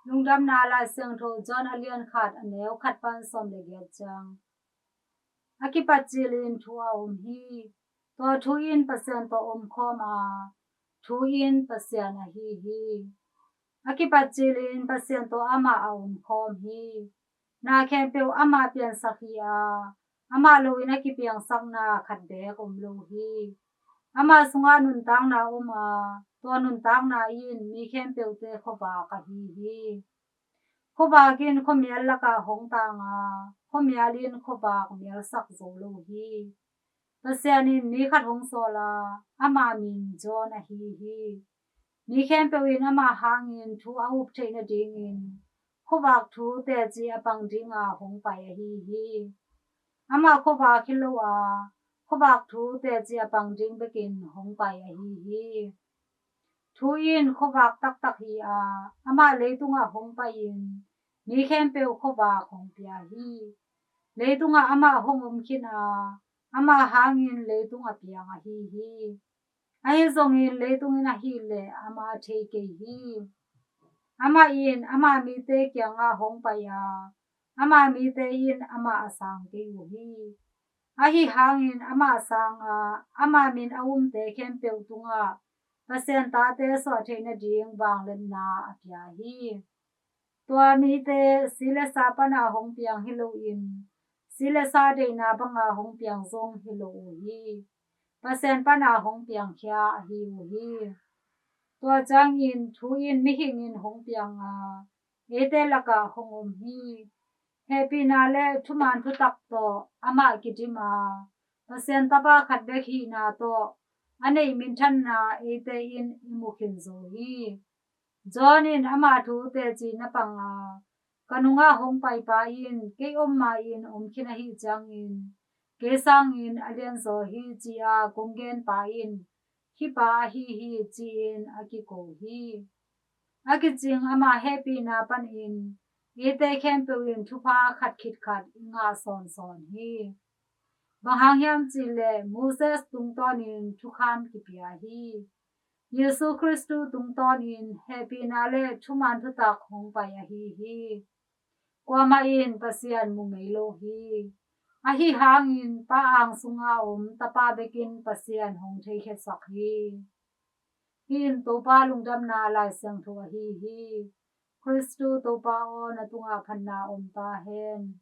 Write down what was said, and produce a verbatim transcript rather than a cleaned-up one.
Lungdamna Lai Siangtho John a lian khat, a neu khat pan sawm le giat ciang. A kipat cilin thu a om hi. Tua thu in Pasian tawh omkhawm a, thu in Pasian ahi hi. A kipat cilin Pasian tawh amah a omkhawm hi. Na khempeuh amah piansak hi a, amah loin a kipiangsakna khat beek om lo hi. Amah sungah nuntakna om a, tua nuntakna in mi khempeuhte khuavak ahi hi. Khuavak in khuamial lakah hong tang a, khuamial in khuavak mialsak zo lo hi. Pasian in mi khat hong sawl a, ama min John ahi hi. Mi khempeuh in ama hangin thu a up theih nadingin khuavak thu teci a pang dinga hong pai ahi hi. Amah khuavak hi lo a, khuavak thu teci a pang ding bekin hong pai ahi hi. Thu in khuavak taktak hi a, amah leitungah hong pai-in mi khempeuh khuavak hong pia hi. Leitungah amah hong om khin a, amah hangin leitung a piang ahi hi. Ahi zongin leitung in ahih leh amah thei kei hi. Amah in ama mite kiangah hong pai a, ama mite in amah a sang kei uh hi. Ahi hangin amah sang a, ama min a umte khempeuh tungah Pasian tate suah theih nading vangliatna a pia hi. Tua mite si le sa pana hong piang hi loin, si le sa deihna banga hong piang zong hi lo uh hi. Pasian pana hong piangkhia ahi uh hi. Tua ciangin thu in mihingin hong piang a, eite lakah hong om hi. Hehpihna le thuman thutak tawh amah kidim a, Pasian Tapa khat bek hihna tawh a neih minthanna eite in i mu khin zo hi. John in ama thu teci na pang a, ka nungah hong paipa in kei om ma-in om khin ahih ciangin kei sangin a lianzaw hi, ci-a kong genpa in hih pa ahi hi, ci-in a kiko hi. A kicing ama hehpihna panin eite khempeuh in thupha khat khit khat i ngah sawnsawn hi. Bang hang hiam cihleh Moses tungtawnin thukham kipia hi. Jesu Khristu tungtawnin hehpihna le thuman thutak hong pai ahi hi. Kuamah in Pasian mu ngei lo hi. Ahi hangin Pa ang sunga om Tapa bekin Pasian hong theikhiasak hi. Hih in Topa lungdamna Lai Siangtho ahi hi. Khristu Topa aw, na tungah phatna om ta hen.